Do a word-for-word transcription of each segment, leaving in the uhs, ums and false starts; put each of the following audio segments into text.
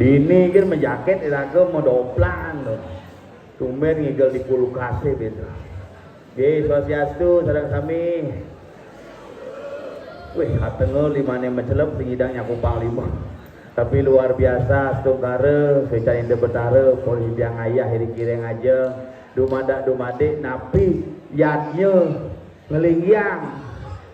Ini kan majakét iraga madoplang to. Tumbén ngigel di kulkasé béda. Nggih, swastiastu, sareng sami. Wih, katenga limané macelep sing nyidang nyakupang lima. Tapi luar biasa, astungkara, suécan Ida Betara, polih tiang ayah, iriki ring ajeng, dumadak-dumadik napi yadnya nglinggiang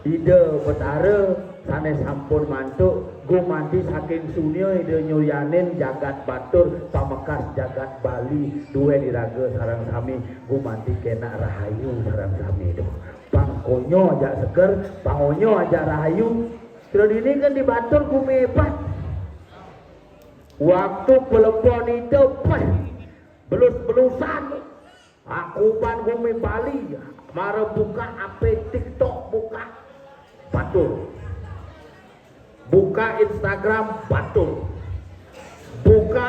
Ida Betara sané sampun mantuk, gumanti saking sunia Ida nyuyanin jagat Batur, pamekas jagat Bali, duén iraga sareng sami, gumanti kénak rahayu sareng sami duh. Pang konya ajak seger, pang onya ajak rahayu. Sira dini kan di Batur gumi hébat. Waktu pelepon Ida, peh, belus-belusan. Akuban gumi Bali, mara buka H P, TikTok buka, Batur. Buka Instagram, Batur. Buka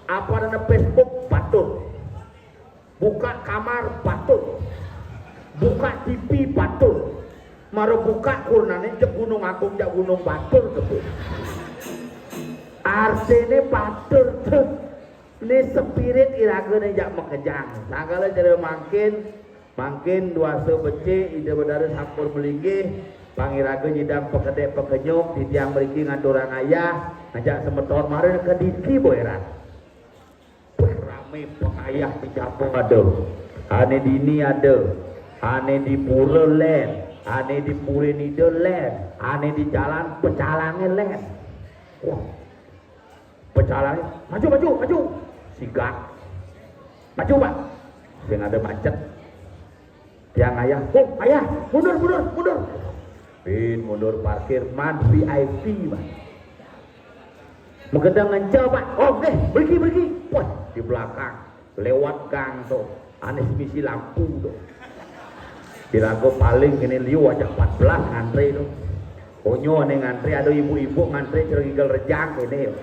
apa namanya, Facebook, Batur. Buka kamar, Batur. Buka T V, Batur. Mara buka kurnané, jeg Gunung Agung, jeg Gunung Batur to. Artiné Batur to. Né spirit iragané jak makejang. Sangkala cara mangkin, mangkin duasa becik Ida Betara sampun malinggih, pang iraga nyidang pakedék pakenyuk, titiang mriki ngaturang ayah, ngajak semeton mara ka diki boéran. Wah, ramé pengayah di kampung ada. Ané dini ada. Ané di pura lén. Ané di Puri Nida lén. Ané di jalan pecalangé lén. Wah, pecalangé, "Maju, maju, maju." Sigak. "Maju, Pak." Sing ada macet. Tiang ayah, "Oh, ayah, mundur, mundur, mundur." Bin mundur parkir, man V I P, Pak. Magedang ngenca, Pak. "Oh, nggih, mriki, mriki." Wah, di belakang. Lewat gang to. Ané misi lampu to. Iraga paling kéné liu ajak empat belas ngantré to. Onya ané ngantré, ada ibu-ibu ngantré cara ngigel rejang kéné.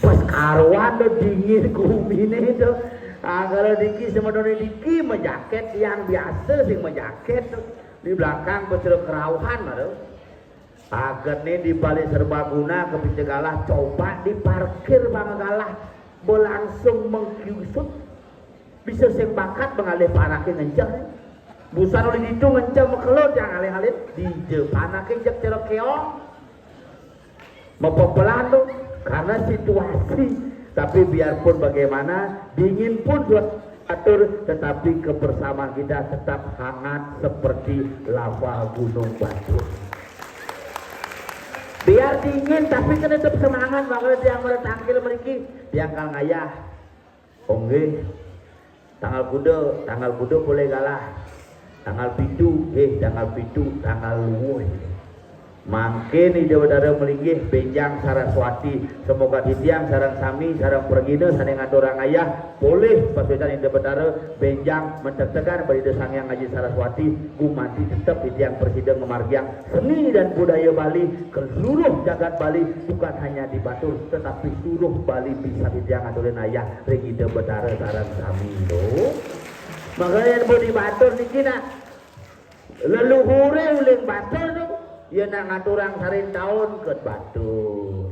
Pas karuan to, dingin guminé to. Ah, kalau diki semedoné diki majakét, yang biasa sing majakét to. Di belakang pas cara kerauhan to. Agené di Bali Serbaguna, kapica galah, coba diparkir bang galah, belangsung mengkiusut. Bisa sing bakat mengalih panaké ngenceng. Busan olih ditu ngenceng makelod yang alih-alih, dija panaké jeg cara keong. Mapepelan to, karena situasi. Tapi biarpun bagaimana, dingin pun suasana Batur, tetapi kebersamaan kita tetap hangat seperti lava Gunung Batur. Biar dingin, tapi kan tetap semangat. Makanya tiang mara tangkil mriki, tiang kal ngayah. Oh, nggih. Tanggal kuda, tanggal kuda polih galah. Tanggal pitu, nggih, tanggal pitu, tanggal luwih. Mangkin Ida Betara malinggih bénjang Saraswati. Semoga titiang sareng sami, sareng pragina sané ngaturang ayah, polih pasuécan Ida Betara bénjang mentektekan bagi Ida Sang Hyang Aji Saraswati, gumanti tetep titiang prasida ngamargiang seni dan budaya Bali ke seluruh jagat Bali, bukan hanya di Batur, tetapi seluruh Bali bisa titiang aturin ayah ring Ida Betara sareng sami to. Makanya yen di Batur niki nak, leluhuré uling Batur to, yen nak ngaturang sarin taun ke Batur.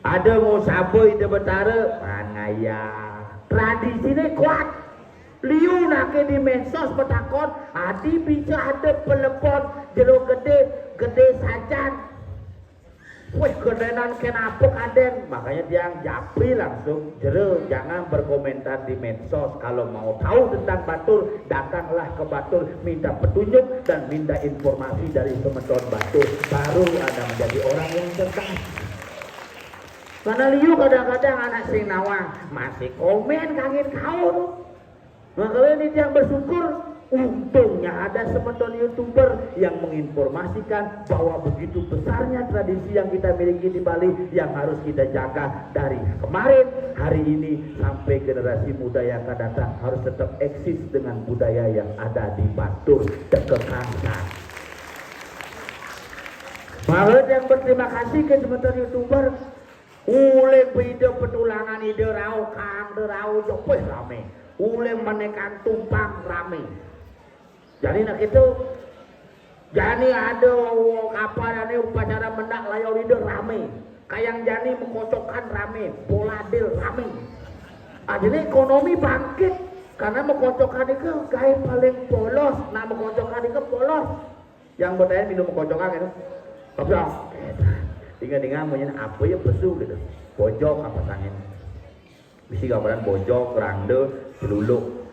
Ada ngusaba Ida Betara, man ngayah. Tradisiné kuat. Liu naké di medsos patakon, adi bisa ada pelepon jero gedé, gedé sajan. Wih, gedénan kenapa kadén? Makanya tiang japri langsung, jero, jangan berkomentar di medsos. Kalau mau tahu tentang Batur, datanglah ke Batur, minta petunjuk dan minta informasi dari semeton Batur. Baru Anda menjadi orang yang cerdas. Karena liu kadang-kadang anak sing nawang masih komen kangin kaul. Makanya ini yang bersyukur, untungnya ada semeton YouTuber yang menginformasikan bahwa begitu besarnya tradisi yang kita miliki di Bali yang harus kita jaga dari kemarin, hari ini, sampai generasi muda yang akan datang harus tetap eksis dengan budaya yang ada di Batur. Tekekangsan. Makanya yang berterima kasih ke semeton YouTuber, uling Ida Petulangan, Ida Rauh, Kang Ida Rauh, jopeh ramé. Uling Manekan Tumpang ramé. Jadi nak itu, jadi ada apa adané upacara mendak layau Ida ramé. Kayang jani makocokan rame, boladil rame. Artine ekonomi bangkit karena makocokan iku gawe paling polos. Nah, makocokan iku polos. Yang bertanya minum makocokan gitu. Tapi ingat-ingat mungkin apa ya pesu gitu. Bojok apa sangin? Misi gambaran bojok, kerangda, celuluk.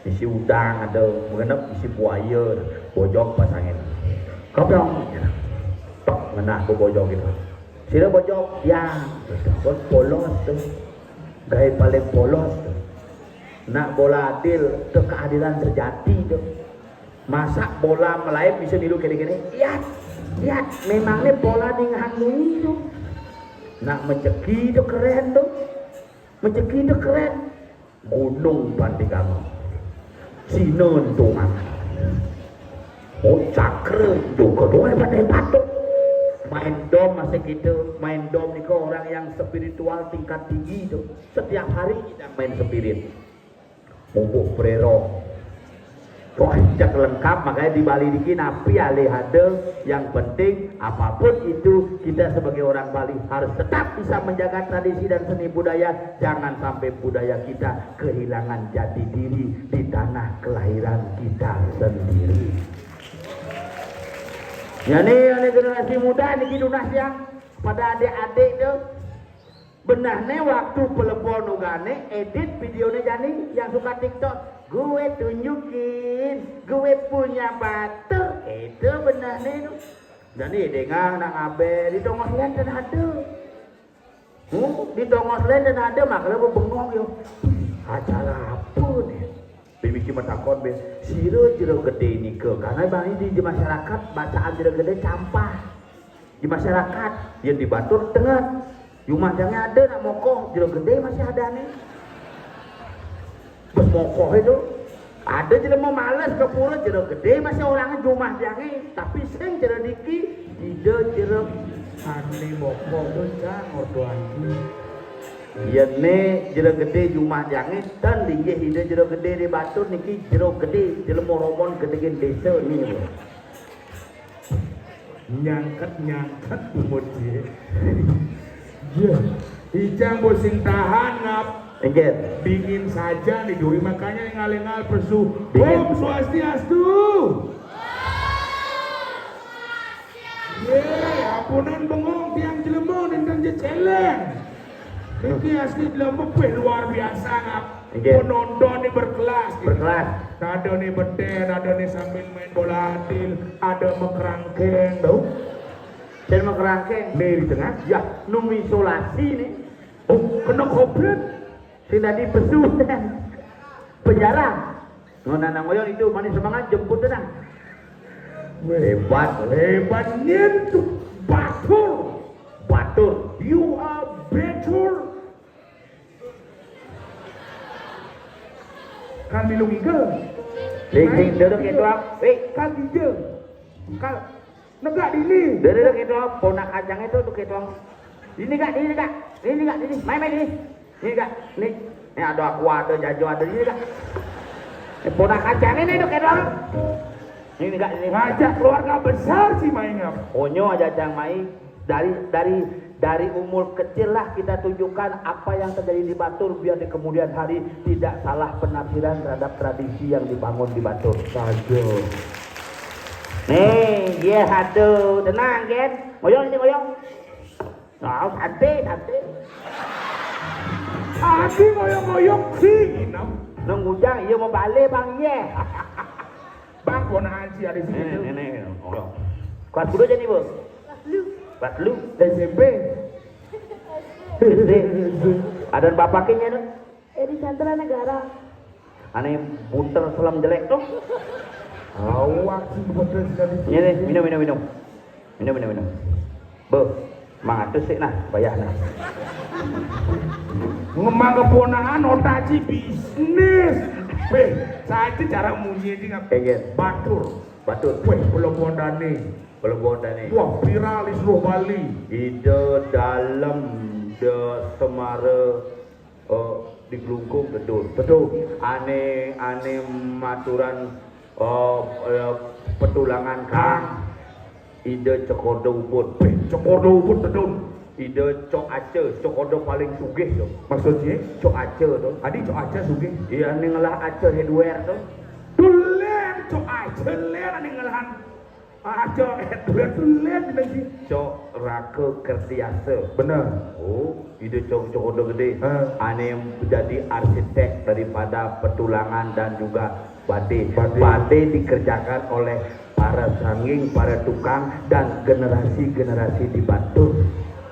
Misi udang ada, mengenep misi buaya, bojok pasangin. Kopiong. Tok ngenah ke bojok gitu. Sira bojok, ya. Kon polos tuh. Gawe paling polos tuh. Nak boladil, tuh keadilan sejati tuh. Masa bola melayu bisa milu kene-kene? Iya, iya. Memangnya bola ning hang munyi tuh. Nak mejeki tuh keren tuh. Mejeki tuh keren. Gunung Pantikama. Sina entungan. Oh, cakra juga tuh hebat-hebat tuh. Main dom masih gitu, main dom nih orang yang spiritual tingkat tinggi tuh. Setiap hari kita main spirit. Mumpuk prero. Wah, jak lengkap, makanya di Bali niki napi alih ada. Yang penting apapun itu, kita sebagai orang Bali harus tetap bisa menjaga tradisi dan seni budaya. Jangan sampai budaya kita kehilangan jati diri di tanah kelahiran kita sendiri. Ya nih, ini generasi muda niki tunas ya, pada adik-adik tuh. Benehne waktu pelepon ugane edit videone jani yang suka TikTok. Gue tunjukin, gue punya batur. Itu benehne itu. Jani dengar nak ngabe di tongos lenten ada. Hmm, di tongos lenten ada, makanya gue bengong yo. Acara apa nih? Bimiki matakon be, sira jero gede nika. Karena bang ini di masyarakat bacaan jero gede campah. Di masyarakat yang dibatur tenget. Jumah jange ada nak mokoh, jero gede masih ada nih. Bes mokoh itu. Ada jelema males ke pura, jero gede masih orangnya jumah jange. Tapi sing jero niki, tidak jero ane mokoh tuh cang ordoan. Yen ne jero gede jumah jange, ten linggih ida jero gede di batur niki jero gede, jelema romon gedegen desa nih. Nyangket-nyangket umut ye. Ya, ijang bosing tahan ngap. Inggih. Dingin saja nih doi, makanya ngal-ngal pesu. Dingin. Om Swastiastu. Ye, ampunan bengong tiang jelema nenten jeceleng. Niki asli jelema peh luar biasa ngap. Nggih. Penonton nih berkelas. Berkelas. Ada nih beten, ada nih sambil main bola adil, ada mekerangkeng, tahu? Dan mekerangkeng. Nih di tengah. Ya, nung isolasi nih. Oh, kena covid. Sing tadi pesu. Penjara. Nona nang oyong itu manis semangat jemput tenang. Hebat, hebat nyentuh. Batur. Batur. You are better. Kan milu ngiga. Sing, sing, duduk itu, ah. Weh. Kan ngiga. Kan negak dini. Duduk, duduk itu, ah. Ponak kacang itu, duduk itu, ah. Ini, Kak, ini, Kak. Ini, Kak, ini. Main, main, ini. Ini, Kak. Ini. Ini ada aku, ada jajo, ada ini, Kak. Eh, ponak kacang ini, duduk itu, ah. Ini, Kak, ini. Ngajak keluarga besar sih main apa? Onyo aja, Cang, main. Dari, dari, dari umur kecil lah kita tunjukkan apa yang terjadi di Batur, biar di kemudian hari tidak salah penafsiran terhadap tradisi yang dibangun di Batur. Saja. Nih, iya, aduh, tenang, Gen. Ngoyong ini, ngoyong. Nah, santai, santai. Ati ngoyong-ngoyong sih, inem. Nang ujang, iya mau balik, Bang, iya. Bang, ponakan si ada sini. Nenek, nenek, ngoyong. Kelas kudu aja nih, Bu. Kelas lu. Kelas lu. S M P. S D. Ada bapaknya, nih. Eh, di Santana Negara. Ane bunter selam jelek tuh. Awak sih bunter sekali. Ini nih, minum, minum, minum. Minum, minum, minum. Beuh, mangatus sih nah, bayar nah. Ngemang keponaan otak sih bisnis. Beh, saja cara munyi aja nggak. Iya, iya. Batur. Batur. Weh, belum nih. Belum nih. Wah, viral di seluruh Bali. Ide dalam de semara, eh, di Glungkung betul. Betul. Ane, ane maturan, eh, eh, petulangan kang. Ide cekordo ubud. Weh, cekordo ubud betul. Ida Cok Aca, Cok Odo paling sugih to. Maksudnya? Cok Aca to. Adi Cok Aca sugih? Iya, ané ngelah aca hardware to. Tulen Cok Aca len ané ngelahan aca hardware tulen lagi. Cok Raka Kertiasa. Bener. Oh, ida Cok, Cok Odo Gedé. Heeh. Ané jadi arsitek daripada petulangan dan juga badé. Badé. Badé dikerjakan oleh para sangging, para tukang, dan generasi-generasi di Batur.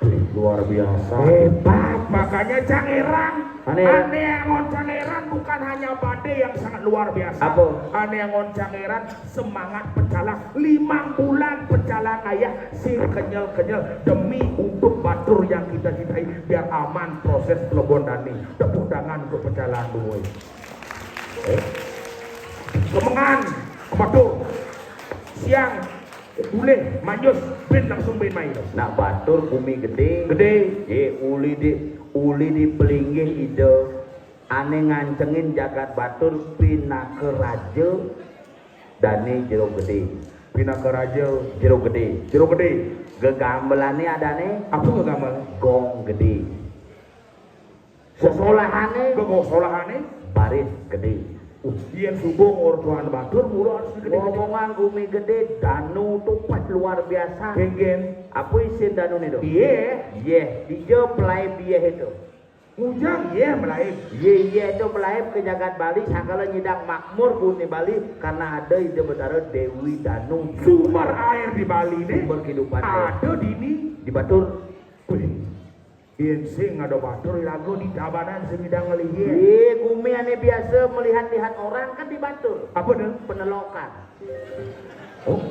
Wih, luar biasa. Hebat. Makanya Cangéran. Ané. Ané angon Cangéran bukan hanya badé yang sangat luar biasa. Apa? Ané angon Cangéran semangat pecalang, limang bulan pecalang ayah sing kenyel-kenyel demi untuk Batur yang kita cintai biar aman proses pelebon dani. Tepuk tangan untuk pecalang dua. Eh? Kemengan, Batur. Siang, boleh, manjus, bin langsung bin main. Nak Batur bumi gedé. Gedé. Yé, uli di, uli di pelinggih ida. Ané ngancengin jagat Batur pinaka raja dani Jero Gedé. Pinaka raja Jero Gedé. Jero Gedé. Gegambelané adané. Apa gegambel? Gong Gedé. Sesolahané. Gong solahané. Baris Gedé. Uh, yén suba ngortuan Batur mula harus gedé-gedé. Ngomongan bumi gedé, danu to pas luar biasa. Génggén. Apa isin danuné to? Yéh. Yéh, dija pelaib yéh to. Ngujang yéh melaib. Yéh, yéh to melaib ka jagat Bali, sakala nyidang makmur bumi Bali, karena ada Ida Betara Déwi Danu. Sumber air di Bali né sumber kehidupan air. Ada dini. Di Batur. Wih. Yén sing ada Batur, iraga di Tabanan sing nyidang ngelih. Yé, gumi ané biasa melihat-lihat orang kan di Batur. Apa to? Penelokan. Oh,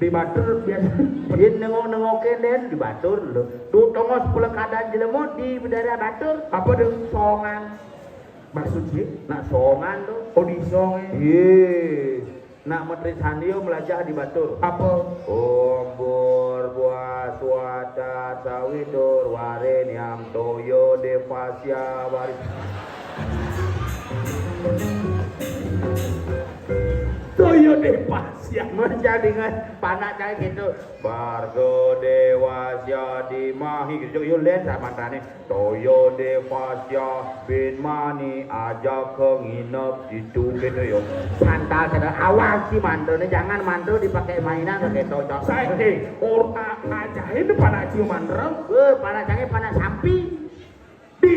di Batur biasa. Yén nengok-nengokin dén di Batur lho. Tuh tongos pelekadan jelema di daerah Batur. Apa to? Songan. Maksud yé? Nak songan to. Oh, di song, eh. Yé. Nak metri sandio melajah di Batur. Apa? Umbur buah suata sawitur warenyam toyo devasia wari. Toyo devasia. Menjadi dengan panak kayak gitu. Bargo dewasia dimahi gitu. Yo len sama tane. Toyo devasia bin mani ajak ke nginep situ gitu yo. Santal sana awal si mantra nih, jangan mantra dipakai mainan pakai tocok. Saya eh or a- ajahin tuh pada cium mantra. Eh, pada canggih pada sampi. Di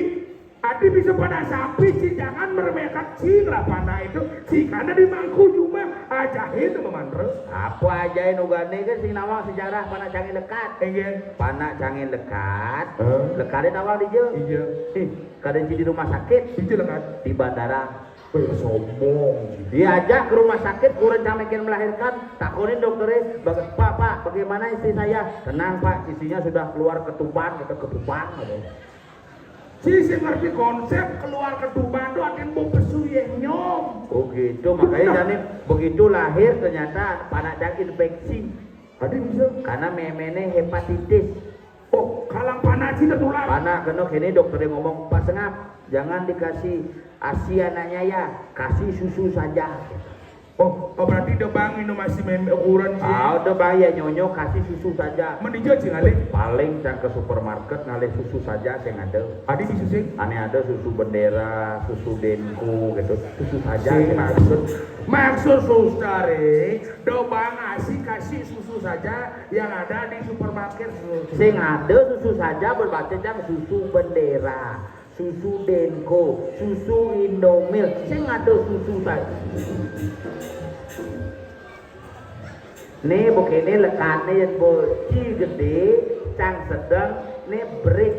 adi bisa pada sampi sih, jangan meremehkan cing lah pada itu. Si karena di mangku cuma ajahin tuh mantra. Apa ajahin ugane kan sing nawang sejarah pada canggih lekat. Enggak. Panak cangin lekat. Hah? Lekatnya nawang dija. Iya. Ih, kada di rumah sakit. Dija lekat. Di bandara. Wih, sombong. Diajak ke rumah sakit, kurang camikin melahirkan. Takutin dokternya, "Baga- Pak, Pak, bagaimana istri saya?" "Tenang, Pak, istrinya sudah keluar ketuban," kata ketuban, kata. Si, si ngerti konsep keluar ketuban tuh atin mau pesu ya nyom. Oh gitu, makanya jani begitu lahir ternyata panak cang infeksi. Tadi bisa. Karena memene hepatitis. Oh, kalang panak sih tertular. Panak kena kini dokter ngomong, "Pak Sengap, jangan dikasih asi anaknya ya, kasih susu saja." Oh, oh, berarti debang minum asi meme ukuran sih. Ah, udah bang ya nyonyo kasih susu saja. Mendija sih ngalih. Paling cang ke supermarket ngalih susu saja sing ada. Adi di susu? Ane ada susu bendera, susu denko gitu. Susu saja. Sing maksud, maksud suster, eh, debang asi kasih susu saja yang ada di supermarket. Sing ada susu saja berbaca cang susu bendera, susu denko, susu indomil, sing ada susu saja. Nih begini lekane yang bocil gede, cang sedang, nih break.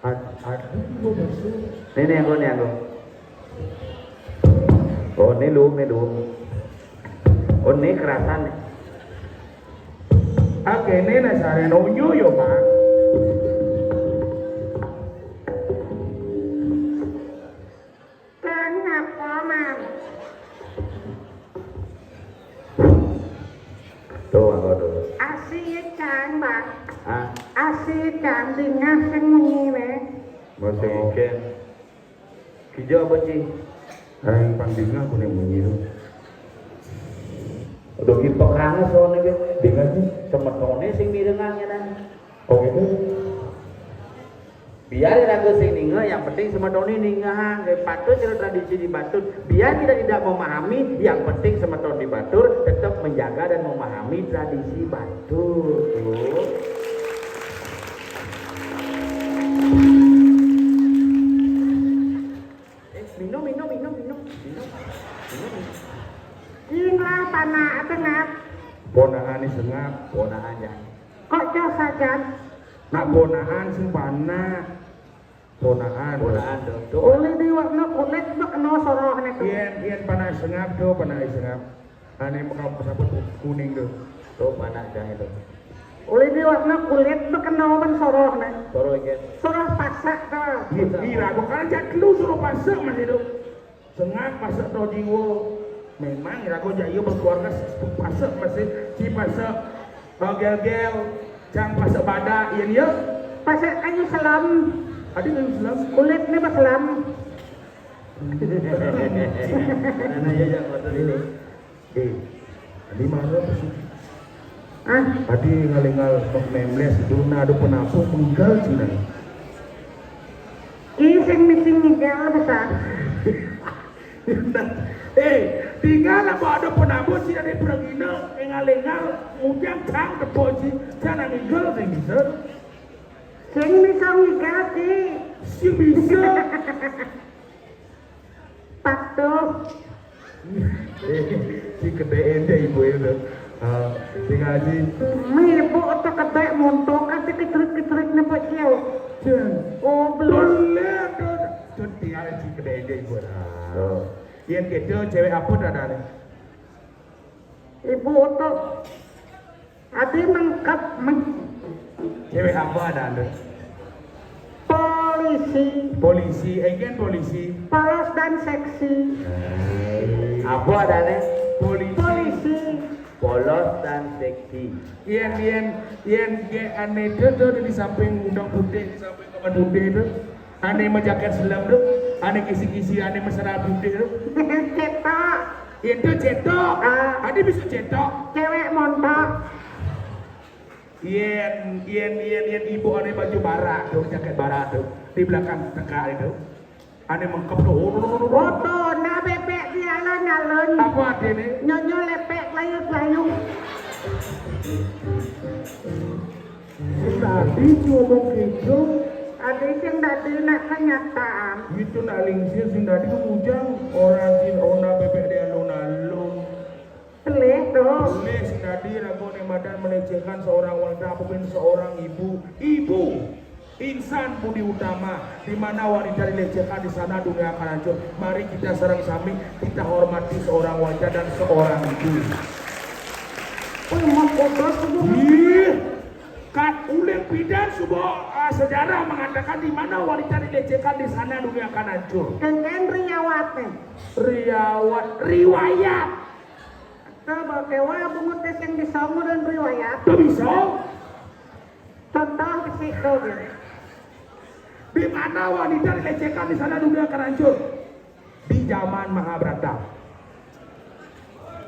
Ad- aduh, gua masuk. Nih, nih, aku, nih, aku. Oh, ini lu, ini lu. Oh, ini kerasan nih. Oke, ini nih sare nonyo yo, Pak. Kenapa, Mang? Tuh, aku tuh. Asik kan, Pak? Ah, Asik kan, dingah sing munyi, weh. Mau sing oke. Kijo apa, Ci? Yang paling dingah aku nih munyi tuh. Udah ki pekane soalnya, Beb. Dingah, Ci. Semetone sing mirengan ya, nah. Oke. Biar raga sing ningeh, yang penting semetoné ningehang. Nggih, patut cara tradisi di Batur. Biar kita tidak memahami, yang penting semeton di Batur tetap menjaga dan memahami tradisi Batur, tuh. Eh, minum, minum, minum, minum, minum. Minum, minum. Inilah panah sengap. Ponaan sengap, ponaan yang. Kok jos sajan? Nak ponaan sing panah. Ponaan. Ponaan, tuh, tuh. Uli di warna kulit bekeno soroh nih, tuh. Yen, yen panah sengap, tuh, panah sengap. Ane mekam pesaput kuning, tuh. Tuh, panah dah itu. Uli di warna kulit bekeno ben soroh nih. Soroh, yen. Soroh pasak, tuh. Ih, ih, ragu kan jat lu soroh pasak masih, tuh. Sengak pasek to jiwa. Memang irago jaya berkeluarga pasek masih ci pasek, eh, gel-gel, cang pasek badak, iya, iya. Pasek kayu selam. Adi kayu selam. Kulitnya pas selam. Mana ya, yang ngotot ini? Eh, adi mana tuh sih? Ah, adi ngalingal memles dulu, nah, ada penapuk meninggal cina. Ih, sing mesti ngigal besar. Eh, tinggal apa ada penabur sih dari pergina, engal-engal, mujang cang tepuk sih, cang ngigal sing bisa. Sing bisa ngigal sih. Sing bisa. Patuh. Si kedek ente ibu itu. Ah, sing ngaji. Mi ibu otak kedek montok kan si kecrik-kecrik nih, Pak Cio. Jen. Oh, belum. Boleh, tuh. Tuh, tinggal si kedek ente ibu. Tuh. Yang gitu, cewek apa tadane? Ibu otak. Adi mengkep men- Cewek apa ada anda? Polisi. Polisi, egen polisi. Polos dan seksi. Apa adanya? Polisi. Polisi. Polos dan seksi. Yen, yen, yen, yen, ane itu tuh di samping undang putih, di samping kapan putih itu. Ane ma jaket selam tu, ane kisi-kisi, ane ma sarung putih tu. Cetok. Itu cetok. Ah. Ade bisa cetok. Cewek montok. Yen, yen, yen, yen ibu ane baju barak tu, jaket barak tu, di belakang tengkak itu. Ane mengkep tu. Foto, nah bebek di alun-alun. Apa artinya? Nyonyo lepek layu-layu. Sing dadi cuma ngomong gitu. Ade sing dadi nak kenyataan. Gitu nak lingsir sing dadi ku bujang. Orang sing ona bebek di alun-alun. Pelih tuh. Pelih sing dadi ragu ne madan melecehkan seorang wanita apapun seorang ibu. Ibu. Insan budi utama, di mana wanita dilecehkan, di sana dunia akan hancur. Mari kita sareng sami, kita hormati seorang wanita dan seorang ibu. Wih, mat kotor tuh. Ih, kat uling bidan subo, ah, sejarah mengatakan di mana wanita dilecehkan, di sana dunia akan hancur. Kengken riawat nih. Riawat, riwayat. Coba kewa bungut sing disongo dan riwayat. Tuh bisa. Contoh ke situ, gitu. Di mana wanita dilecehkan, di sana dunia akan hancur. Di zaman Mahabharata.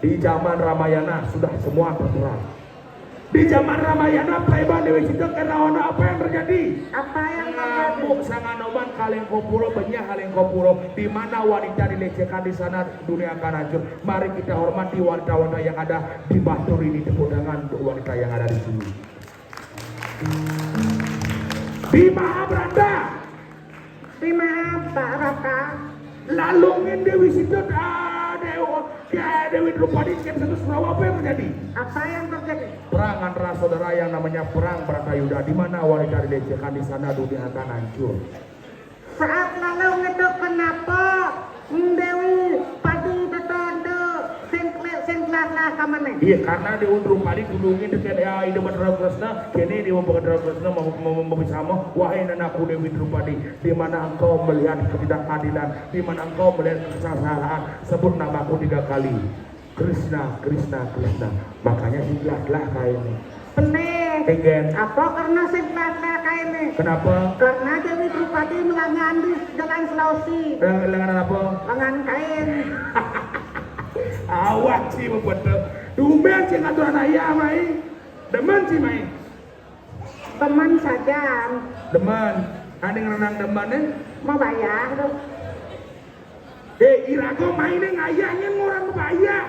Di zaman Ramayana sudah semua terserah. Di zaman Ramayana, Preman Dewi Sita kena ono apa yang terjadi? Apa yang terjadi? Ngamuk sanganoman kalengkopuro, benyah kalengkopuro. Di mana wanita dilecehkan, di sana dunia akan hancur. Mari kita hormati wanita-wanita yang ada di Batur ini. Tepuk tangan untuk wanita yang ada di sini. Di Mahabharata. Di Mahabharata. Lalungin Dewi Sita, ah, Dewa, ya, Dewi Drupadi, kan satu Surawa, apa yang terjadi? Apa yang terjadi? Perang antara saudara yang namanya Perang Bratayuda. Di mana wanita dilecehkan, di sana dunia akan hancur. Saat lalu ngedok kenapa Dewi Padi tetanda sing kle-, sing kelas-kelas kamane? Iya, karena Dewi Drupadi dulu ngedok ya, Ida Bathara Kresna, kene Dewa Bathara Kresna mau, mau, mau bersama, "Wahai anakku Dewi Drupadi, di mana engkau melihat ketidakadilan, di mana engkau melihat kesalahan, sebut namaku tiga kali." Krishna, Krishna, Krishna. Makanya sing gelah-gelah kainnya. Bener. Egen. Apa karena sing gelah-gelah kainnya? Kenapa? Karena Dewi Drupadi melangan di Jalan Sulawesi. Lengan, lengan apa? Lengan kain. Awak sih bebetul. Tumben sing aturan ayah mai. Demen sih mai. Teman saja. Demen. Ane ngrenang demen, eh? Mau bayar tuh. Eh, iraga maine ngayah nyén ngorang bayar.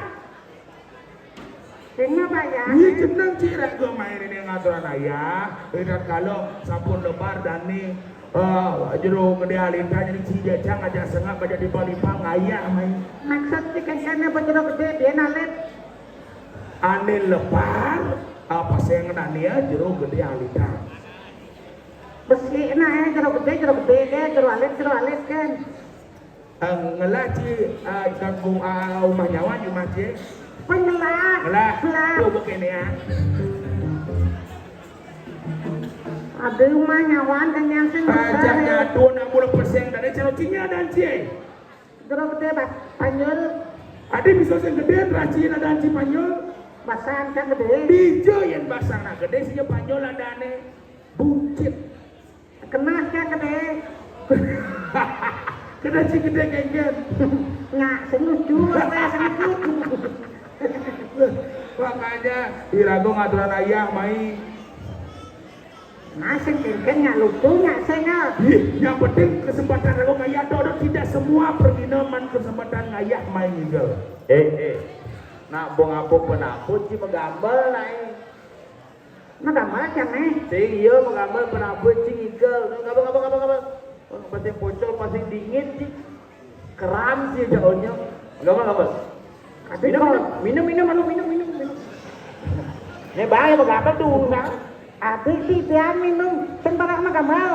Sing mau bayar. Iya, jeneng cik iraga maine ning ngaturan ayah. Idat kala sampun lebar dane, eh, Jero Gedé Alita, jadi cik jajang ngajak sengak, ngajak timpal-timpal ngayah mai. Maksud cik kénkén apa Jero Gedé, biyen alit? Ane lebar, apa sing ngenani ya Jero Gedé Alita. Besi nah, eh, Jero Gedé, Jero Gedé, eh, Jero Alit, Jero Alit, kan. Eh, ngelah ci, eh, kampung, eh, umah nyawan, umah ci. Pengelah. Ngelah. Ngelah. Tuh, begini ya. Ada umah nyawan, kenyang sing. Aja besar, ya. Nyatu, nak mula peseng, dari Jero Cinya dan ci. Jero Gedé, Pak Panyul. Ade bisa sing gedé, raciin ada anci Panyul. Basang kan gedé. Dija yén basang nak gedé, sing Panyul adané buncit. Kenah kan gedé. Kena sing gedé kénkén. Nyak, sing lucu, apa sing lucu? Makanya, iraga ngaturan ayah, mai. Nah, sing kénkén nyak lucu, nyak sing, ah. Ih, yang penting kesempatan lo ngayah, Dok, Dok, tidak semua pergina man kesempatan ngayah main juga. Eh, eh. Nak bong apa penakut ci megambel, nak, eh. Megambel, Cang, eh. Sing iya megambel penakut ci ngigel. Ngapa, ngapa, ngapa, ngapa? Pasing pocol, pasing dingin ci. Keram ci jauhnya. Ngapa, ngapa? Tapi minum, kok minum, minum, minum, minum, minum, minum. Ini bang, apa, ngapa tuh, bang? Adik sih dia minum, sing parak mah gamal.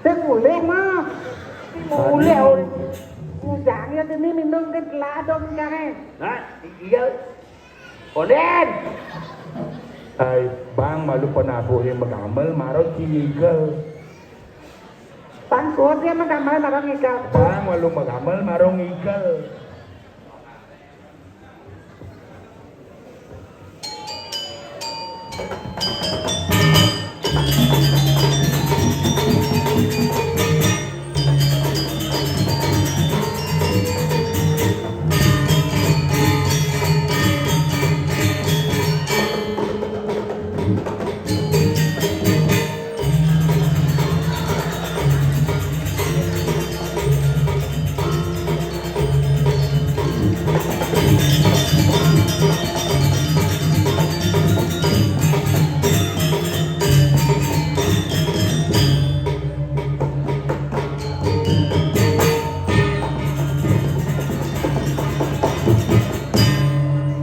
Sing ulih mah. Ulih, ulih. Jangan ini minum kan telah dong, jangan. Nah, iya. Oden. Ai, bang malu penabuh yang megamel, marot ci ngigel. Bang suruh dia megamel, marot ngigel. Bang malu megamel, marot ngigel.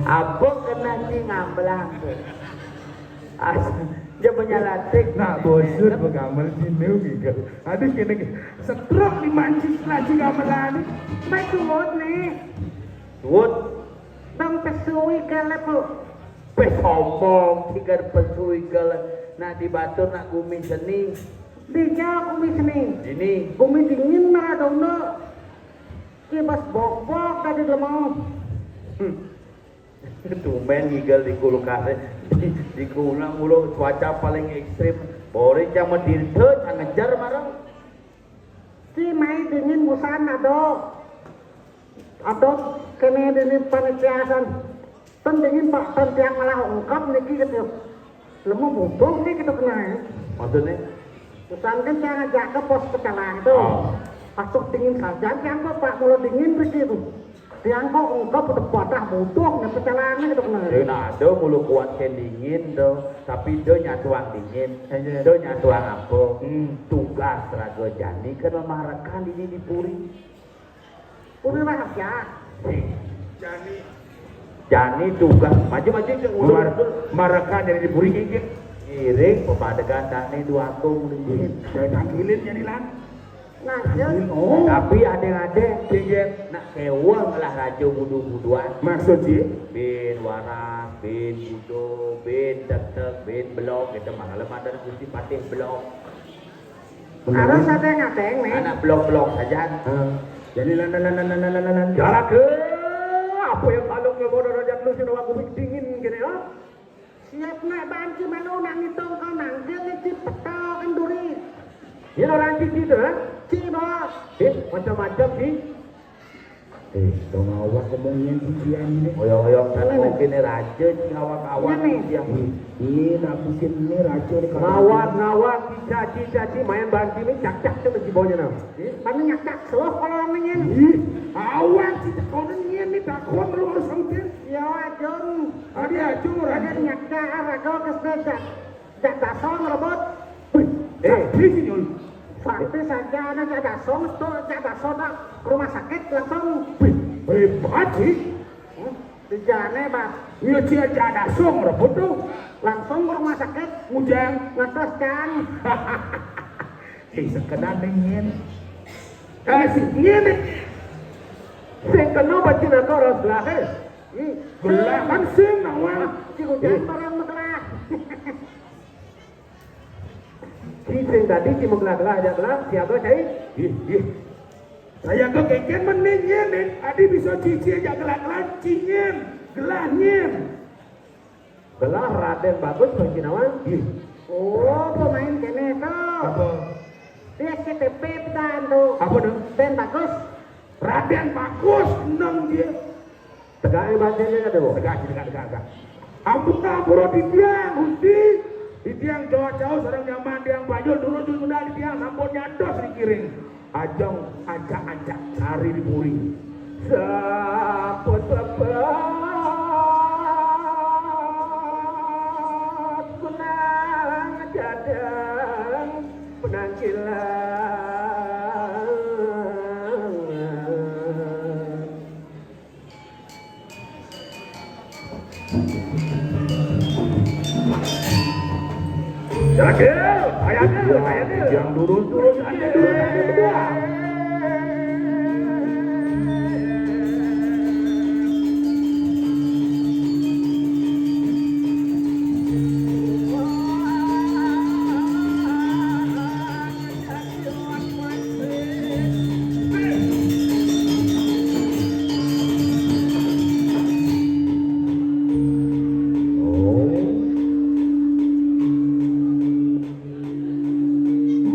Abang kena ci ngamblang. As, dia punya latik. Nak bosur begamel sini gitu. Aduh, kena setruk di mancis lagi gamelan. Baik tuh, nih. Wut. Bang pesui galak, Bu. Peh sombong, tiga pesui galak. Nak di Batur, nak gumi seni. Dija gumi seni. Ini. Gumi dingin, Maradona. Kibas bok-bok tadi lemah. Hmm. Tumben ngigel di kulkas. Di, di kulkas mulu cuaca paling ekstrim. Bori cang mau dirte, cang ngejar marang. Ci mai dingin busan ado. Ado kene dini panitia san. Ten dingin Pak, ten tiang malah ungkap niki gitu. Lemu butuh nih gitu kena. Maksudnya? Busan kan tiang ajak ke pos pecalang tuh. Oh. Pas tuh dingin saja tiang kok Pak, mulai dingin begitu. Tiang kok ungkap udah patah butuh nih pecalang gitu kena. Dia nak ada mulu kuat ke dingin tuh, tapi dia nyatuan dingin. Iya. Dia nyatuan apa? Hmm. Tugas raga jani kan memarekan dini di puri. Puri rahasia. Jani. Jani tugas. Maju, maju, cek ulun. Mar-, marekan jani di puri, nggih. Ngiring pepadegan dane dua agung, nggih. Saya tangkilin jani lan. Nah, ya. Oh. Tapi adeng-adeng, nggih, nggih. Nak keweh ngelah raja budu-buduan. Maksud, nggih? Bin waras, bin budo, bin tetek, bin belok, gitu. Maklum ada Gusti Patih belok. Harus ada ngateng, nih. Anak blok-blok saja. Heeh. Jadi lan, lan, lan. Jarak, eh, apa yang kalau nggak mau derajat lu sih, aku dingin gini, ya. Siap nak banci malu nak ngitung kau manggil nih, ci peta kan duri. Ya, orang ci gitu, ha? Ci, Bos. Eh, macam-macam, ci. Eh, dong awak ngomongnya di dia ini. Oyong-oyong kan mungkin raja, ci, awak-awak. Iya, nih. Ci, ya. Hmm. Ini nak bikin ini racun nih, kalau ngawat, ngawat, cica, cica, ci, main banti ini, cak, cak, tuh, masih baunya, nah. Mana nyak cak, seloh kalau orangnya. Ih, awan, cica, kau ini, ini, takut lu harus sampein. Ya, Jung. Tadi Jung, ada nyak cak, raga, kes, jak, jak, dasong, rebut. Wih, eh, di sini, Ul. Sampai saja ada jak, dasong, tuh, jak, dasong, nak, ke rumah sakit, langsung. Wih, hebat, sih. Di jane, Bang. Iya, cia jada song rebut tuh. Langsung ke rumah sakit. Ngujang. Ngetes, Cang. Ih, sekedar dingin. Eh, si ngene. Sing kena bacin aku harus lah, eh. Ih, gelah kan sing nawang. Ci Ngujang barang mekelah. Ci sing tadi ci menggelah-gelah aja gelah, siapa, Cai? Ih, ih. Saya ke keken mending nyen, nih. Adi bisa cici aja gelah-gelah, cingen, gelah nyen. Gelah Raden Bagus, Bang Cinawan. Ih. Oh, pemain kene tuh. Apa? Dia C T P pidan tuh. Apa tuh? Ben Bagus. Raden Bagus, nang dia. Tegak, eh, batinnya ada, Bu? Tegak, tegak, tegak, tegak. Ampun, ampun, di tiang, Gusti. Di tiang jauh-jauh, sareng nyaman, tiang banjur, turun, turun, turun, di tiang, sampun nyantos di kiring. Ajeng ancak-ancak, sari di puri. Sampun bebas, menang jadang, menang kilang. Cakil, bayangin, bayangin. Yang turun-turun, ada turun, ada berdua.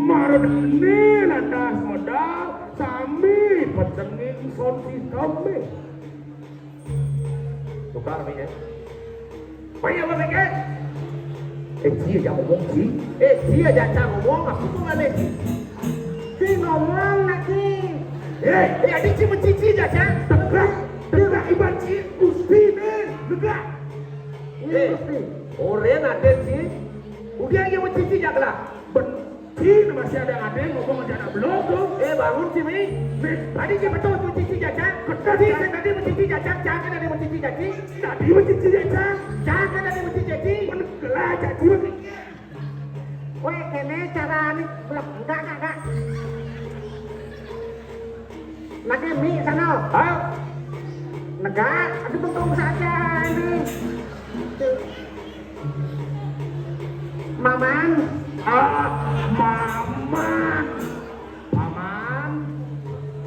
Mardani lantas medal sami pecenging sound system. Tukar mi, eh. Maya, Bang Ege. Eh, cia aja ngomong, ci. Eh, cia aja ngomong, aku tuh aneh, ci. Ci ngomong, nak, ci. Eh, eh, adi ci mencici aja, ci. Tegak, tegak, iban ci, Gusti nih, tegak. Eh, Gusti. Oren aden, ci. Udah, iya mencici aja lah. Ben, ci, masih ada aden ngomong aja anak belum tuh. Eh, bangun, ci, mi. Nih, tadi ci betul mencici aja. Betul, ci, ci. Tadi mencici aja, jangan ada mencici aja, ci. Tadi mencici aja. Jangan ada mencici aja, ci. Bener, gelah, ci, begitu. Weh, kene cara ni, belak, enggak, enggak, enggak. Lagi mi sana. Hah? Negak, aduh, untung saja ini. Maman. Ah, Maman. Paman.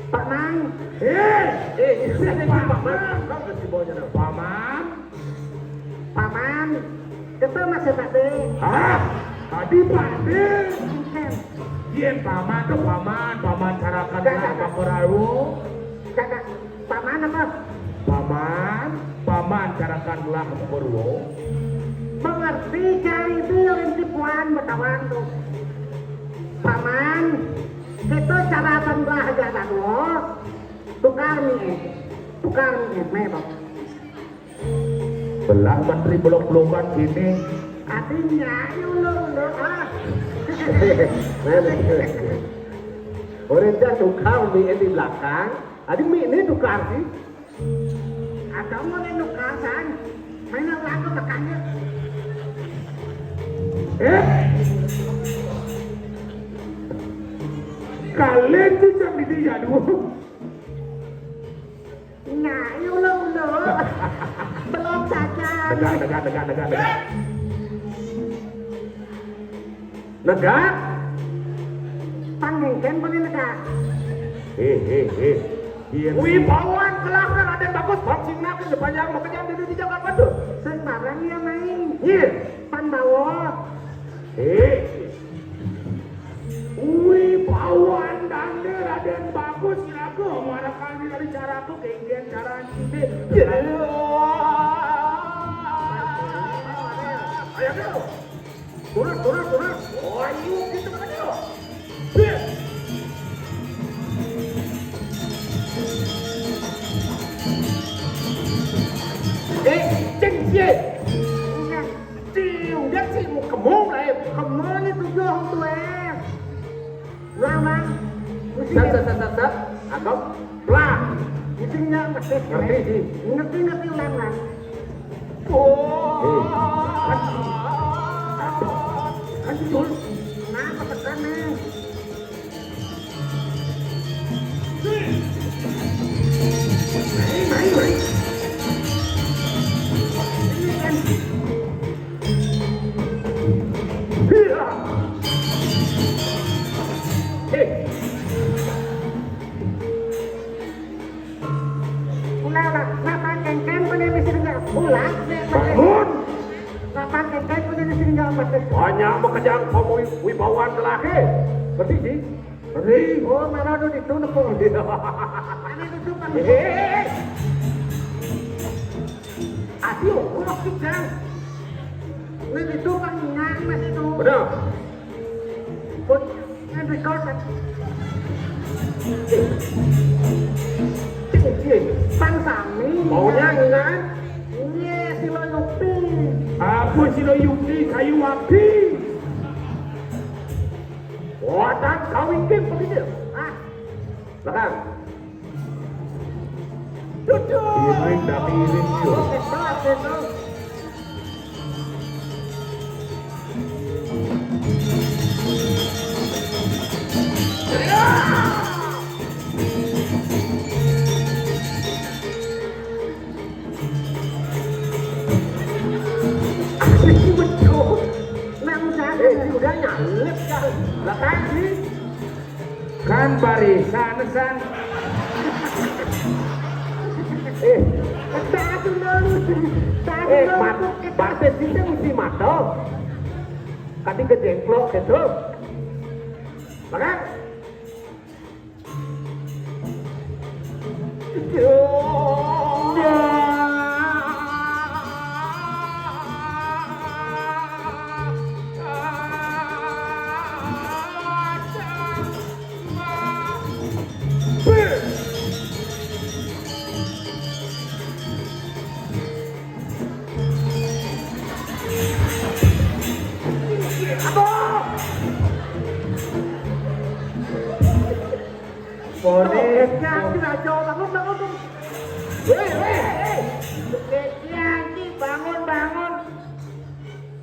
Paman. Eh, eh, ini siapa, Paman? Paman. Paman. Kita masih tadi. Hah? Tadi Pak De. Yen Paman tuh Paman, Paman carakan gelah Pak Prabowo. Kakak, Paman apa? Paman, Paman carakan gelah Pak Prabowo. Mengerti kali itu yang tipuan betawan tuh. Paman, kita carakan gelah aja tuh. Tukar nih, tukar nih, mebok. Belah menteri belok-belokan sini. Artinya, ayo lo, lo, ah. Orang dah tukar mi di belakang. Adi mi ini tukar sih. Ada mau ini tukar, san. Mana lagu tekannya? Eh? Kalian tuh jam ini ya, dua. Nah, iya, ulo, ulo. Belum saja. Tegak, tegak, tegak, tegak, tegak. Negak. Pangengken boleh negak. Eh, eh, eh. Iya. Wibawan kelakar Raden Bagus, bab sing nabi sepanjang makejang di, di Jakarta tuh. Sembarang ya main. Iya. Pandawa. Eh. Wibawan dane Raden Bagus, iraga marakan dari caraku kenggen cara cinde. Iya. Ayo, Turun, turun, turun. Oh, ayo, gitu kan, ayo. Bih. Eh, ceng, cie. Udah, cing, udah, cing, mau kemung lah, eh. Kemana tuh, Jong, tuh, eh? Ulang, Bang. Sat, sat, sat, sat, sat. Atau plak. Ngerti nggak, Mas? Ngerti, Ji. Ngerti, ngerti, ulang, Bang. Oh. Eh. Kan, kan betul. Kenapa tekan, nih? Main, main, main. Ini kan. Iya. Eh. Ulah, ulah. Napa kengken punya misi enggak? Ulah. Bangun. Napa kengken punya misi enggak? Banyak bekerjaan kamu wibawa lelaki. Ngerti, Ji? Ngerti. Oh, marah tu ditu, nepung. Ini tutup, Bang. Eh. Aduh, ulah kijang. Ini itu kan nang mas itu. Benar. Put, ini record. Cing, cing. Bang Sami. Maunya ngingan? Iya, si Loyupi. Apa si Loyupi? Kayu api. Wadah kawin begitu. Ah. Belakang. Duduk. Iring tapi iring, yo. Oke, belas itu. Ini betul. Nang udah, eh, ini udah nyalip kan. Lah kan, sih? Kan barisan, san. Eh, satu dulu. Satu eh, dulu. Mat-, batis itu mesti matang. Kati kejengklok gitu. Makan. Boleh. Bangun, bangun, bangun. Hei, hei, hei. Bangun, bangun.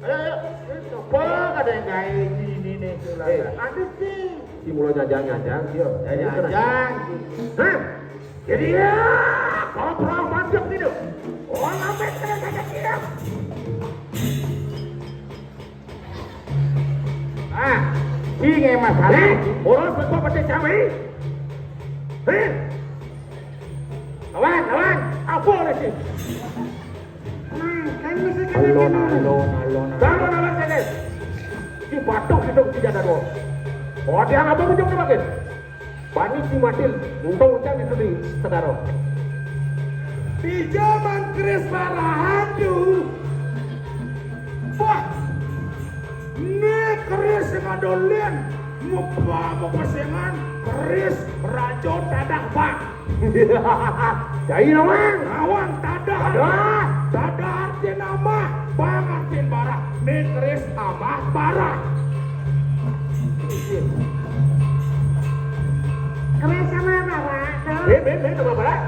Ayo, ayo. Coba ada yang kayak gini nih, tuh, eh. Ada sih. Si mula jajang-jajang, dia. Jajang. Hah? Jadi ya, kalau perahu panjang gitu. Oh, lambat kena kagak siap. Ah, ini masalah. Eh, orang semua pada cawe. Eh, lawan, lawan, apa lagi? Nah, kan mesti kena alon, kena. Alon, alon, alon. Bangun, alon, kene. Di batuk itu tidak ada dua. Oh, dia apa ujung tu, Bang? Bani si Matil, untung ucap itu di segara. Di zaman keris parahan tu, wah, ni keris yang ada lian, mupa mupasengan, keris raja tadah bang. Jai nawang. Nawang tadah. Tadah. Tadah arti nama, bang arti barah. Ni keris amah barah. Keris sama barah, dong. Eh, ben, ben, sama barah.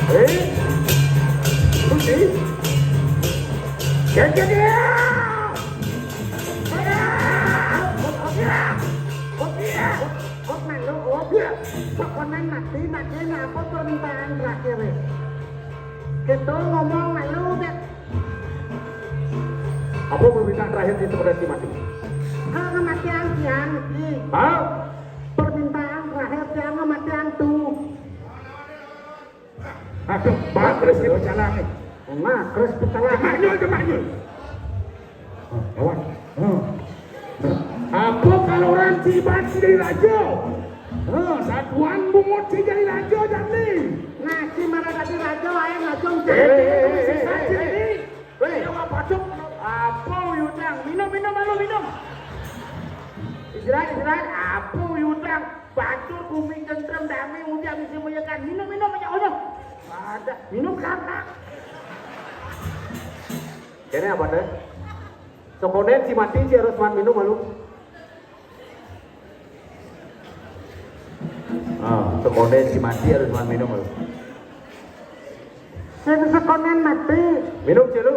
Eh, kunci. Ganti dia. Kok malu, oh? Pokoknya mati, mati, apa permintaan terakhir, eh? Kita ngomong malu, deh. Apa permintaan terakhir di sebenarnya mati? Kalau kematian tiang, Ki. Hah? Permintaan terakhir tiang kematian tuh. Aduh, Pak, terus dia berjalan nih. Nah, terus berjalan. Cemak nyul, cemak nyul. Oh, lawan. Oh. Apa kalau orang cibat si dari raja? Oh, satuan bungut si dari raja, Dadi raja wae ngajung. Eh, eh, eh, eh, eh, eh. Weh, apa cuk? Apa uyutang? Minum, minum, malu minum. Istirahat, istirahat. Apa uyutang? Batur bumi tentrem damai udah bisa meyekan. Minum, minum aja, udah. Ada minum kakak. Kene apa teh? Sekonden si mati si harus man minum malu. Ah, sekonden si mati harus man minum malu. Sing sekonden mati. Minum, Celu.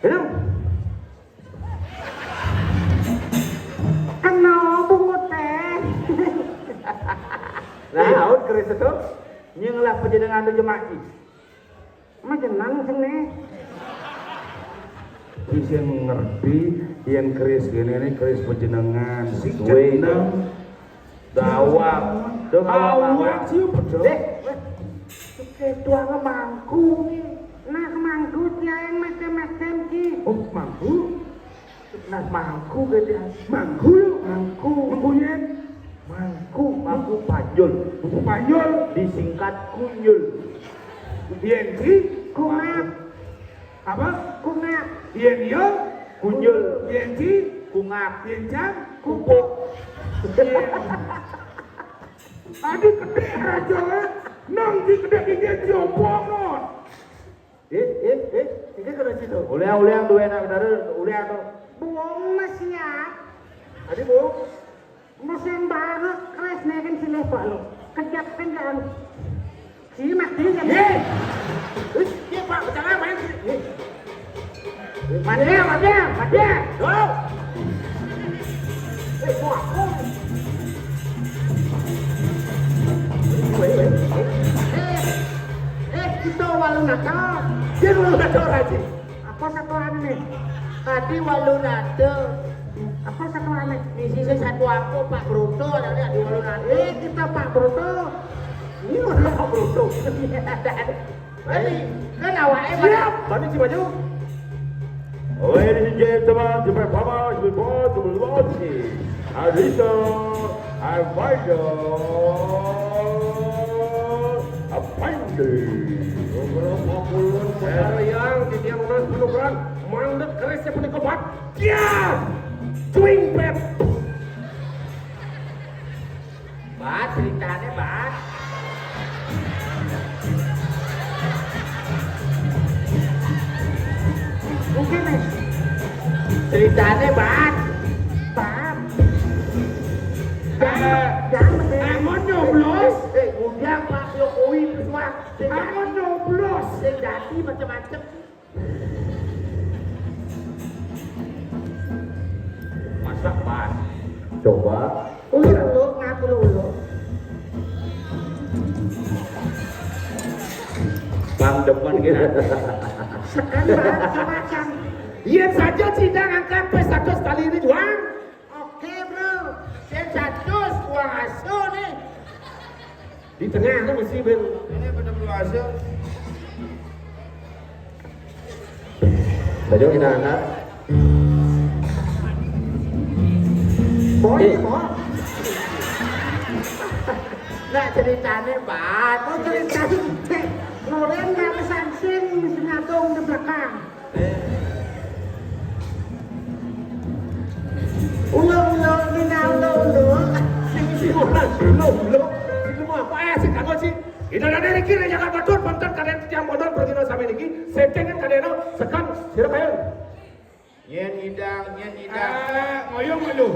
Minum. Kena bungut teh. Nah, aut keris itu. Nying lah pejenengan tu jemaki. Majenang sini. Bisa ngerti yang keris gini nih, keris pejenengan. Si Suwe itu. Jeneng. Dawak. Dong, awak, awak, awak. Sih, betul. Eh, weh. Ketua mangku nih. Nah, mangku dia yang macam-macam, Ki. Oh, mangku? Nah, mangku, gitu ya. Mangku, yuk. Mangku. Mangku, yen. Mangku, mangku panjul. Mangku panjul. Disingkat kunjul. Yen, Ki? Kungap. Apa? Kungap. Yen, yo? Kunjul. Yen, Ki? Kungap. Yen, Jang? Kupuk. Yen. Adi kedek raja, eh. Nang di kedek di dia jombong, non. Eh, eh, eh, ini kena situ. Uliang, uliang, dua anak dara, uliang tu. Buang mas siap. Adi, Bu. Musim baru, keras nih kan silih pak lo. Kejap kan jangan. Si mati kan. Hei! Hei, dia pak, jangan main sini. Hei. Mati ya, mati ya, mati ya. Go! Eh, mau aku? Eh, eh, eh, eh, eh, kita walu nakal. Dia walu nakal, Raji. Apa satu ane? Tadi walu nada. Apa satu ane? Misi sing satu aku, Pak Broto, ada di walu nada. Eh, kita Pak Broto. Ini mana Pak Broto? Bani, kan awake. Siap. Bani, si maju. Ladies and gentlemen, the performance we want to launch is Arisa Arvido Apandi. Beberapa puluhan pertanyaan, titiang unas penukaran, mandek kerisnya punika bat. Ya! Swing bat. Bat, ceritane, Bat. Mungkin nih. Ceritane, Bat. Bat. Eh, jangan, jangan, eh, Pak Jokowi bersuara. Sing dadi, nyoblos. Sing dadi macam-macam. Masak pas. Coba. Uluk-uluk, ngaku uluk. Bang depan kira. Sekarang, Bang, coba, Bang. Iya saja, Cina ngangkat pes satu kali ini, Juang. Oke, Bro. Saya satu, Juang asuh nih. Di tengah tu mesti ber- Ini pada berkuasa. Baju kita angkat. Boy, eh. Boy. Nah, ceritane, Pak. Oh, ceritane. Loren nggak pesan sing, sing ngatung di belakang. Ulo-ulo, nina ulo-ulo. Sing isi orang, ulo-ulo. Itu mah apa ya, sing kanggo sih? Ida dadi riki ring Jagat Batur, panten kadén titiang bodon pragina sami niki, séténgan kadéna, sekan sira kayun. Nyén idang, nyén idang. Ah, ngoyong lu.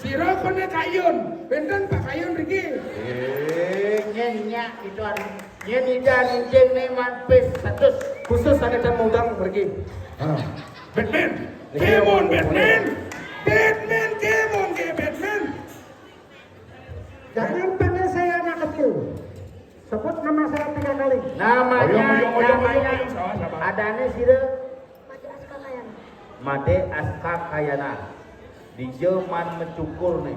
Sira koné kayun. Bénten Pak Kayun riki. Eh, nyén nyak itu anu. Nyén idang injing né man pis satus. Khusus sané tan mudang mriki. Ah. Batman. Niki. Kemon Batman. Batman, kemon ke Batman. Jangan panggil saya anak kecil. Sebut nama saya tiga kali. Namanya, oyong, oyong, oyong, namanya, oyong, salah, salah. Adané sira Made Aska Kayana. Dija man mecukur nih.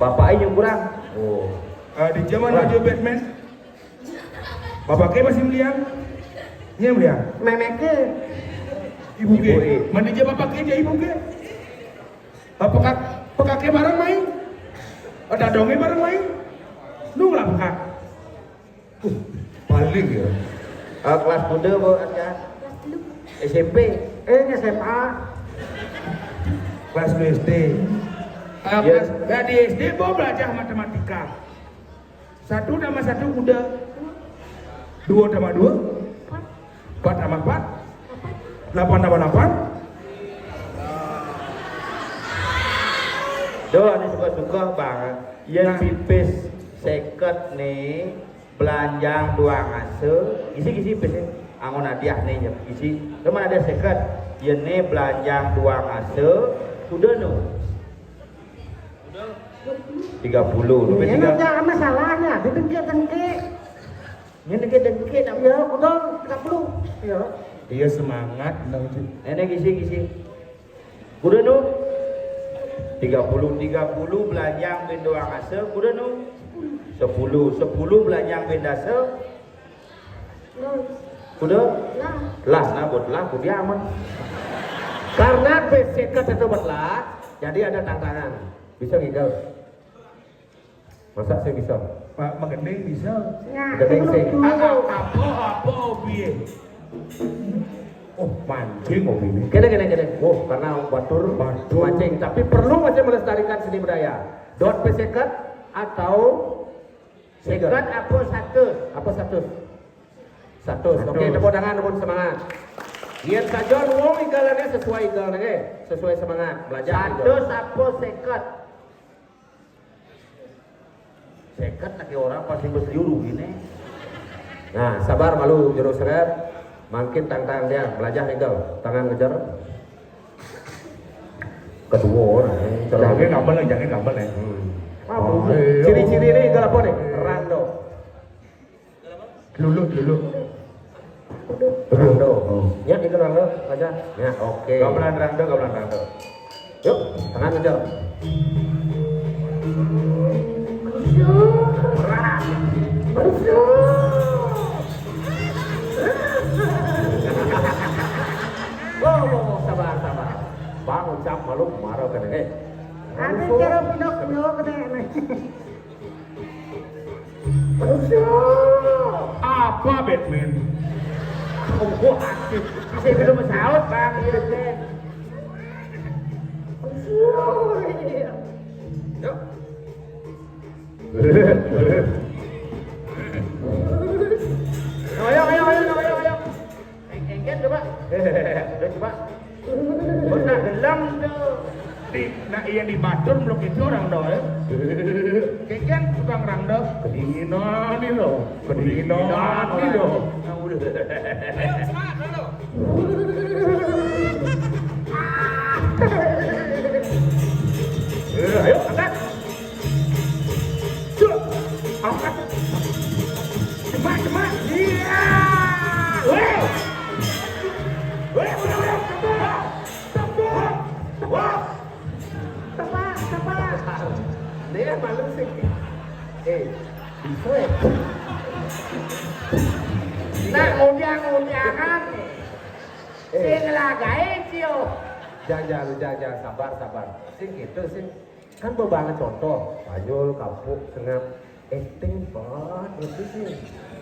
Bapaknya nyukurang. Oh. Eh, dija man nuju Batman. Bapaknya masih meliang. Iya, meliang. Memeké. Ibu ke. Ibu, eh. Man dija bapaknya aja ibu ke. Eh, pekak, pekaknya bareng main. Eh, dadongnya bareng main. Nu lah pekak. Uh, Kelas kuda, Bu, kan? S M P. Eh, ini S M A. Kelas dua S D. Ah, ya. Kelas, ya, di S D, Bu, belajar matematika. Satu tambah satu kuda. Dua tambah dua. Empat tambah empat. Delapan tambah delapan. Duh, ini suka-suka banget. Yen nah, pipis seket nih, belanjang duang asa. Isi, isi pis nih. Angon hadiah nih, isi. Teman ada seket. Yen nih belanjang duang asa. Kuda no. Tiga puluh. Ini tiga. Ada masalahnya, ditengke-tengke. Ini dengke-dengke, nak. Ya, kuda tiga puluh. Ya. Iya, semangat, nak, Uci. Nenek isi, isi. Kuda no? Tiga puluh, tiga puluh belanjang ben duang asa, kuda no? Sepuluh, sepuluh belanjang ben dasa. Kuda? Lah. Lah, nah, buat lah, kuda aman. Karena basic itu buat lah, jadi ada tantangan. Bisa ngigel. Masa saya bisa? Pak Magending bisa. Nah, Magending sih. Apa, apa, apa hobi? Oh, mancing hobi ini. Kene, kene, kene. Oh, karena batur, batur mancing, tapi perlu masih melestarikan seni budaya. Dot peseket atau seket apa satu? Apa satu? Satu. Oke, tepuk tangan, tepuk semangat. Yen saja wong igalane sesuai igalane, sesuai semangat. Belajar. Satu apa seket? Seket lagi orang pasti bos juru gini. Nah, sabar malu juru seret. Makin tang-tang dia belajar nih, tangan ngejar. Kedua orang, eh, jangan gambar lah, jangan gambar lah. Hmm. Oh, iya. Ciri-ciri nih kalau apa nih? Rando. Lulut, lulut. Rando. Oh. Ya, itu rando aja. Ya, oke. Gamelan rando, gamelan rando. Yuk, tangan ngejar. Berat. Wow, wow, wow, sabar, sabar. Bang Ucap malu marah kena, eh. Ada cara pindah-pindah kena, eh. Apa Batman? Oh, wah, bisa belum saut, Bang. Iya, Bang. Yuk. Ayo, ayo, ayo, ayo, ayo. Eng-, engken coba. Udah coba. Kok nak gelam tu. Di, nak iya di batur meluk itu orang dah, ya. Keken tukang orang dah. Kedinginan ni lo. Kedinginan ni lo. Nah, udah. Ayo, semangat dulu. Eh, ayo, angkat. Cuk. Angkat. Cepat, cepat. Iya. Weh. Weh, udah, udah. Tepuk. Tepuk. Wah. Tepuk, tepuk. Dia malu sih. Eh, bisa ya? Nah, ngunyah-ngunyahan. Eh. Sing lagae, Cio. Jangan, jangan, jangan, jangan. Sabar, sabar. Sing gitu, sing. Kan bebangan contoh, Banyul, Kapuk, Sengap, acting, Bot, ngerti sih?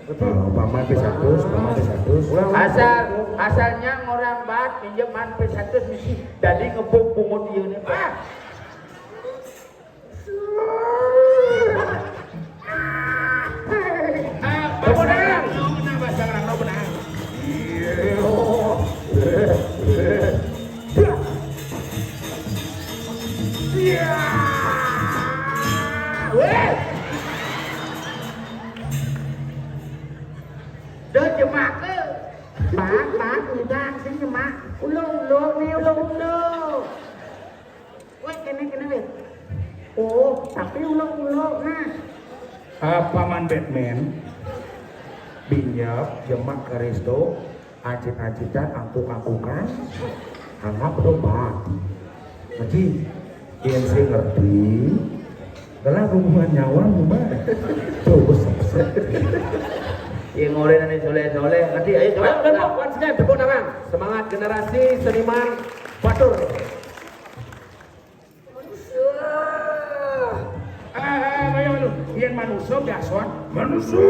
Ngerti? Oh, paman P satu, paman P satu. Ulang, ulang. Asal, asalnya orang Bat pinjeman P satu misi, jadi ngebuk pungut dia nih. Ah! Ah, bahasa Rano, benar, bahasa Rano, benar. Iya. Weh. Dah jemak ke. Bak, bak, udang, sing jemak. Ulo, ulo, ni ulo, ulo. Weh, kene, kene, weh. Oh, tapi ulo, ulo, nah. Ah, paman Batman, binyep, jemak ke resto, ajit-ajitan, angkuk-angkukan, anggap berobat. Ngaji, yen sing ngerti, telah hubungan nyawa, Mbak. Coba sepset. Yang oleh nanti soleh-soleh, ngerti? Ayo, coba. Ayo, tepuk, once again, tepuk tangan. Semangat generasi seniman batur. Manusia. Eh, eh, ayo, ayo. Yen manusia biasa, manusia.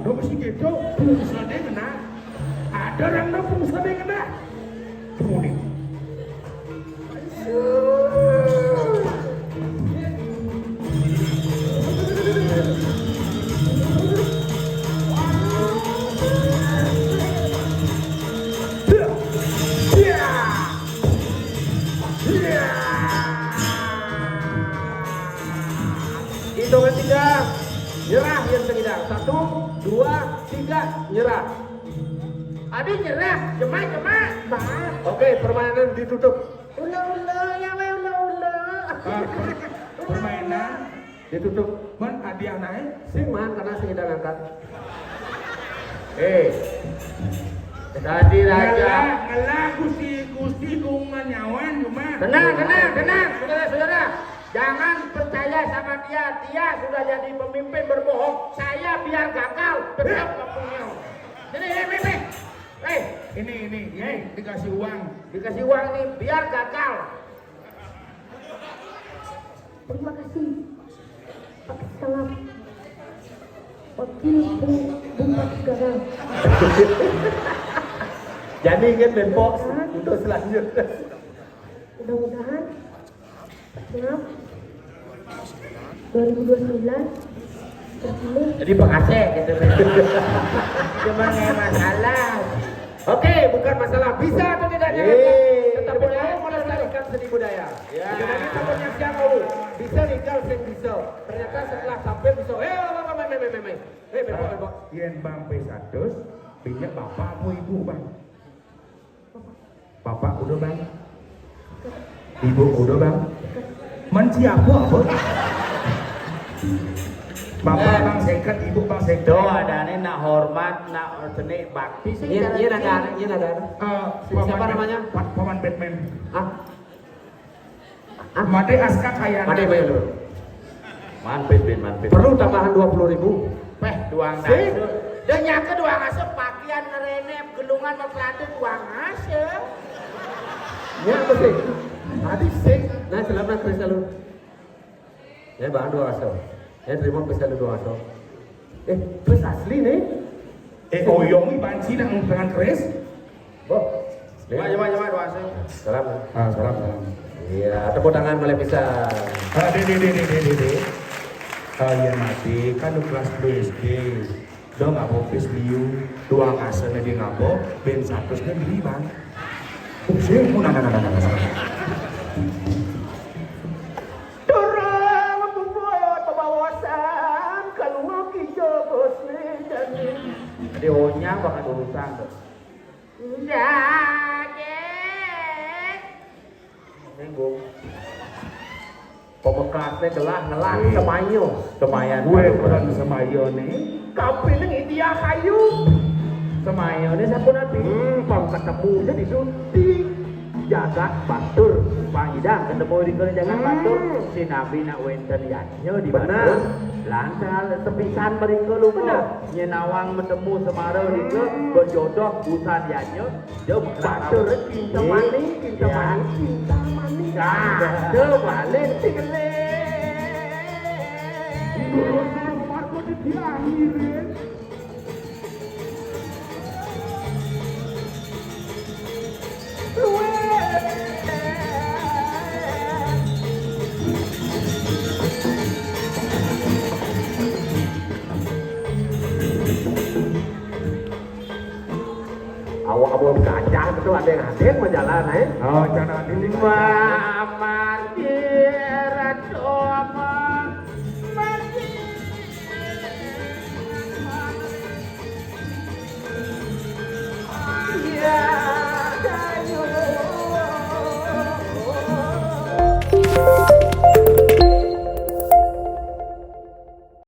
Dong mesti gitu. Manusia dia kena. Darang nang pungsané ngenah. Tumuning. Hitungan tiga, nyerah yang segidang. Satu, dua, tiga, nyerah. Adi nyerah, jemai, jemai. Oke, permainan ditutup. Ula-ula, ya wé ula-ula. Ah, per-, permainan ditutup. Man, hadiah naik. Sing man, karena sing udah ngangkat. Eh, tadi raja. Ngelah, ngelah, Gusti, Gusti, kung nyawan, cuma. Tenang, tenang, tenang, saudara-saudara. Jangan percaya sama dia. Dia sudah jadi pemimpin berbohong. Saya biar gagal, tetap nggak punya. Jadi, eh, eh, eh. Eh, ini, ini, ini. Eh. Dikasih uang. Dikasih uang nih, biar gagal. Terima kasih. Pakai salam. Wakil Bu, Bupati gagal. Jadi kan bempok untuk selanjutnya. Mudah-mudahan, maaf, dua ribu dua puluh sembilan terpilih. Jadi pengase gitu. Cuma nggak masalah. Oke, bukan masalah bisa atau tidak, jangan. Yeay. Tetap boleh melestarikan seni budaya. Ya. Sebenarnya takutnya siapa, Bu? Bisa nih, Kal, sing bisa. Ternyata setelah tampil bisa. Eh, apa, apa, apa, apa, apa. Eh, bebok, bebok. Yén Bang P seratus, minyak bapak apa ibu, Bang? Bapak udah, Bang. Ibu udah, Bang. Men siapa, apa? Bapak, eh, Bang seket, ibu Bang seket. Tuh, adané nak hormat, nak senik bakti sih. Iya, cara iya, ini. Nak, iya, nak. Eh, siapa namanya? Pa-, Paman Batman. Ah? Ah? Mate aska kayana. Mate bayar dulu. Manpit, Bin, manpit. Perlu tambahan dua puluh ribu. Peh, duang sing. Dasa. Dah nyaka duang asa pakaian ngerenep, gelungan mau pelatu duang asa. Ya, apa sih? Tadi sing. Nah, selamat, Chris, lu. Ya, Bang, duang asa. Ya, terima kasih, duang asa. Eh, Chris asli nih. Eh, oyong nih, banci nang dengan Chris. Boh. Coba, coba, coba, doa sih. Salam. Ah, salam, salam. Iya, tepuk tangan boleh bisa. Ah, dé, dé, dé. Ah, iya, mati. Kan lu kelas dua S D. Dong, apa pis liu? Duang asa né dia ngapa? Ben seratus né beli, Bang. Sih, mau nana, nana, nana, nana. Turun, membuat pembawasan, kalau mau kijabos nih, dan dia onyang banget urusan tuh. Enggak, Dek. Minggu. Pemekasnya gelah ngelah. Iya. Semayo. Semayan. Gue bukan semayo nih. Kapiling India kayu. Semayo nih sampun ati. Hmm, pang ketemu jadi suntik. Jagat batur. Pang idang ketemu di kene jagat batur. Hmm. Sinabi nak wénten yadnya di batur. Benar. Lantaran sepisan mereka lupa. Benar. Nyén nawang metemu semara nika, hmm, berjodoh usan yanya, dia berharap. Batur cinta maning, cinta maning, cinta maning. Nah, dia balik. Diakhirin. Awak abang gajah betul, ada yang hadir mah jalan, eh. Oh, jangan hadir. Wah.